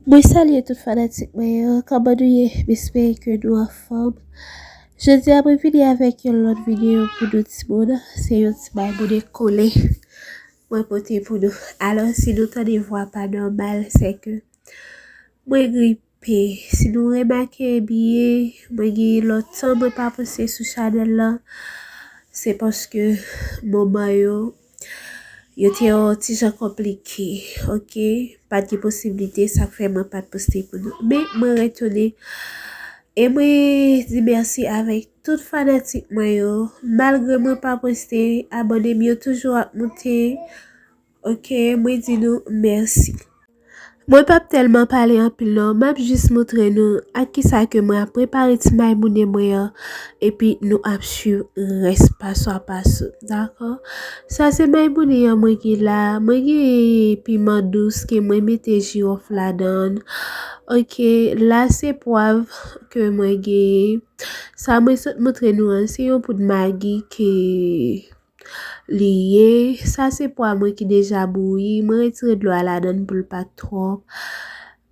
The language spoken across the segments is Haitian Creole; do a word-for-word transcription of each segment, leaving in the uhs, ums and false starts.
Mwen salye tout fanatik mwen yo. Kòman nou ye? M espere ke nou anfòm. Jodi a, mwen vini avèk yon lòt videyo pou nou timoun. Se yon ti bay moude kole mwen pote pou nou. Alò, si nou tande vwa pa nòmal, se ke mwen gripe. Si nou remake byen, mwen gen lontan mwen pa poste sou chanèl lan. Se paske moman yo, yo te yon ti jan konplike, oke? Pa t gen posiblite, sa k fè mwen pa t poste pou nou. Men, mwen retounen. E mwen di mèsi avèk tout fanatik mwen yo. Malgre mwen pa poste, abòne m yo toujou ap moute. Oke, mwen di nou mèsi. Mwen p ap tèlman pale anpil non, m ap jis montre nou ak kisa ke mwen ap prepare ti may moude mwen an, epi nou ap swiv rès paswa pa sou, dakò? Sa se may moude an mwen gen la, mwen gen piman dous ke mwen mete jiwòf ladan l. Oke, la se pwav ke mwen genyen. Sa mwen sot montre nou an, se yon poud magi ke li ye. Sa se pwa mwen ki deja bouyi. Mwen retire dlo a ladan l pou l pa t twòp.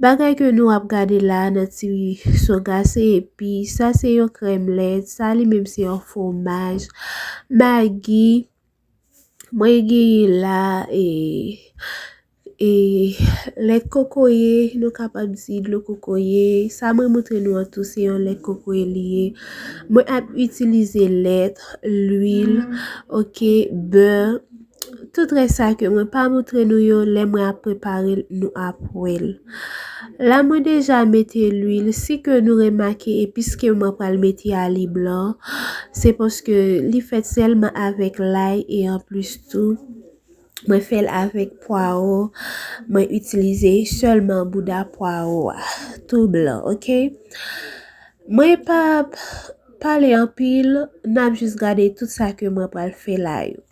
Bagay ke nou ap gade la nan ti soga se epi. Sa se yon krèm lèt. Sa li menm se yon fwomaj. Magi. Mwen genyen la e, e lèt kokoye, nou kapab di dlo kokoye. Sa mwen montre nou an tou se yon lèt kokoye li ye. Mwen ap itilize lèt, lwil, oke, bè. Tout rès sa ke mwen pa montre nou yo, lè mwen ap prepare l, nou ap wè l. La mwen deja mete lwil, si ke nou remake epis ke mwen pral mete a li blan, se paske li fèt sèlman avèk lay e anplis tou, mwen fè l avèk pwawo, mwen itilize sèlman bouda pwawo a, tou blan, oke? Mwen p ap pale anpil, n ap jis gade tout sa ke mwen pral fè la yo.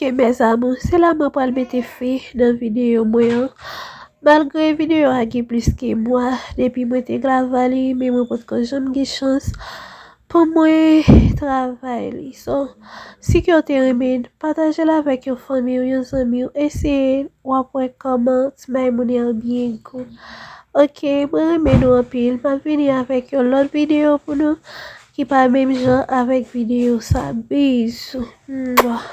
E mes amours, se la mwen pral mete fen nan videyo mwen an. Malgre videyo a gen plis ke mwa depi mwen te travay li, men mwen potko janm gen chans pou mwen travay li. So, si ke w te renmen, pataje l avèk yon fanmi w, yon zanmi w, eseye w ap wè kòman ti maimoune an byen gou. Ok, mwen renmen nou anpil. M ap vini avèk yon lòt videyo pou nou ki pa menm jan avèk videyo sa. Bizou. Mwah.